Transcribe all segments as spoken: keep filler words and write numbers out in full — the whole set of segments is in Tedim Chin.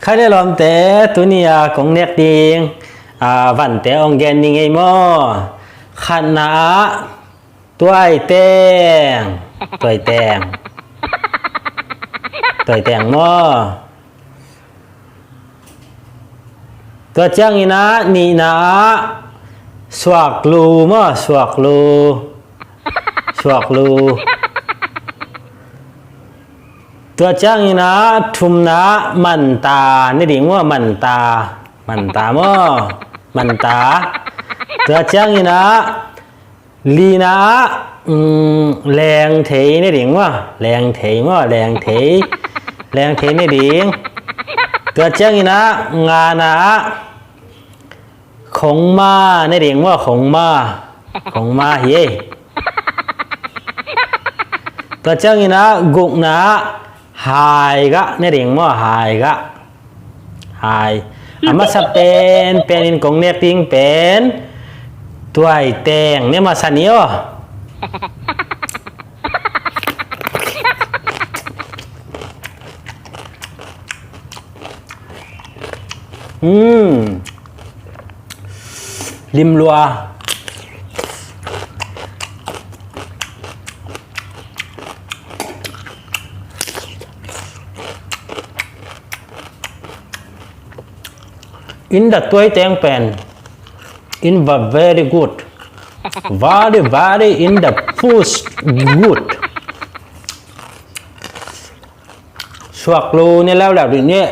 Khaile lawmte, tuni a kong nek ding a vante hong gen ni ngei maw? Khatna ah tuaiteng. Tuaiteng. Tuaiteng maw? Tua ciangin ah nihna ah suaklu maw? Suaklu. Suaklu. Tua ciangin ah thumna ah manta ne ding maw? Manta. Manta maw? Manta. Tua ciangin ah lina ah, mm, lengthei ne ding maw? Lengthei maw? Lengthei. Lengthei ne ding. Tua ciangin ah ngana ah khongma ne ding maw? Khongma. Khongma hi ei. Tua ciangin ah gukna ah haigah ne ding maw? Haigah. Hai. A masa pen penin kong nek ding pen tuaiteng ne masa ni aw. Hmm. Limlua. In the tuaiteng pen, in the very good. Very, very in the push good. Suaklu ne leuleu dih ni.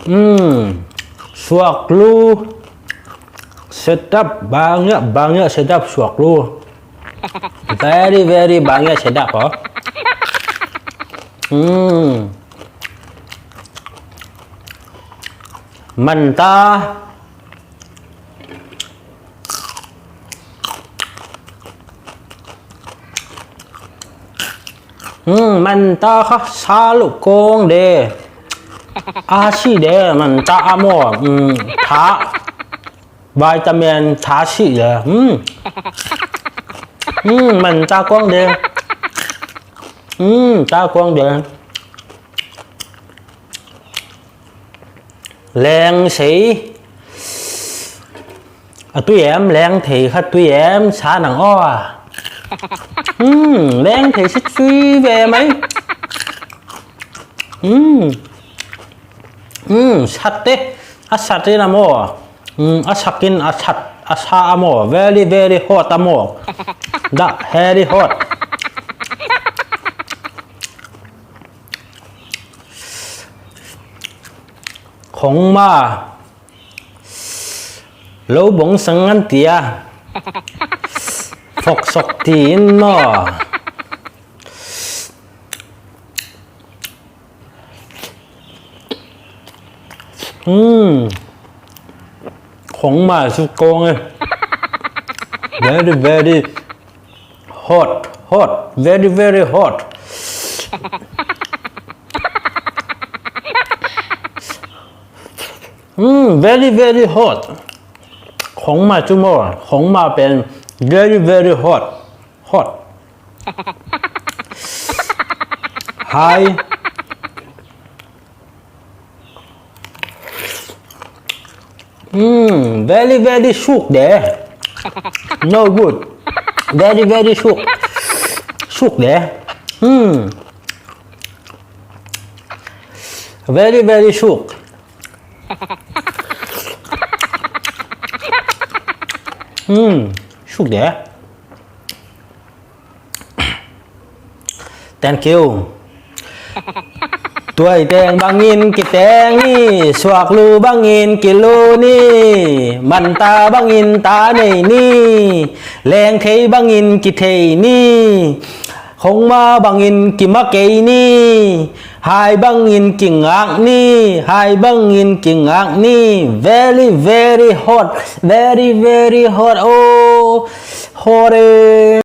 Hmm. Suaklu sedap, banyak, banyak sedap suaklu. Very, very banyak sedap, oh. Hmm. Manta. Hmm, manta kha sa lo kong de. A si de, manta a maw. Hmm, tha. Vitamin tha si de. Hmm. Hmm, manta kong de. Hmm, ta kong de. Leng sei. A tui em, leng thei kha tui em, sa nang aw a. Hmm, leng thei si tui ve mai. Hmm. Hmm, sat te. A sat te na maw. Hmm, a sakin a sat, a sa a maw. Very, very hot a maw. Da, very hot. Khongma. Lo bong sang an tia. Foksok ti in maw. Hmm. Khongma su kong e. Very, very hot, hot, very, very hot. Hmm, very, very hot. Khongma chu maw, khongma pen very, very hot. Hot. Hai. Hmm, very, very suk de. No good. Very, very suk. Suk de. Hmm. Very, very suk. Hmm, suk de. Thank you. Tuaiteng bangin kiteng ni, suaklu bangin kilu ni, manta bangin ta nei ni, lengthei bangin kithei ni, khongma bangin kima kei ni, hai bangin kingak ni, hai bangin kingak ni. Very, very hot, very, very hot. Oh, hot eh.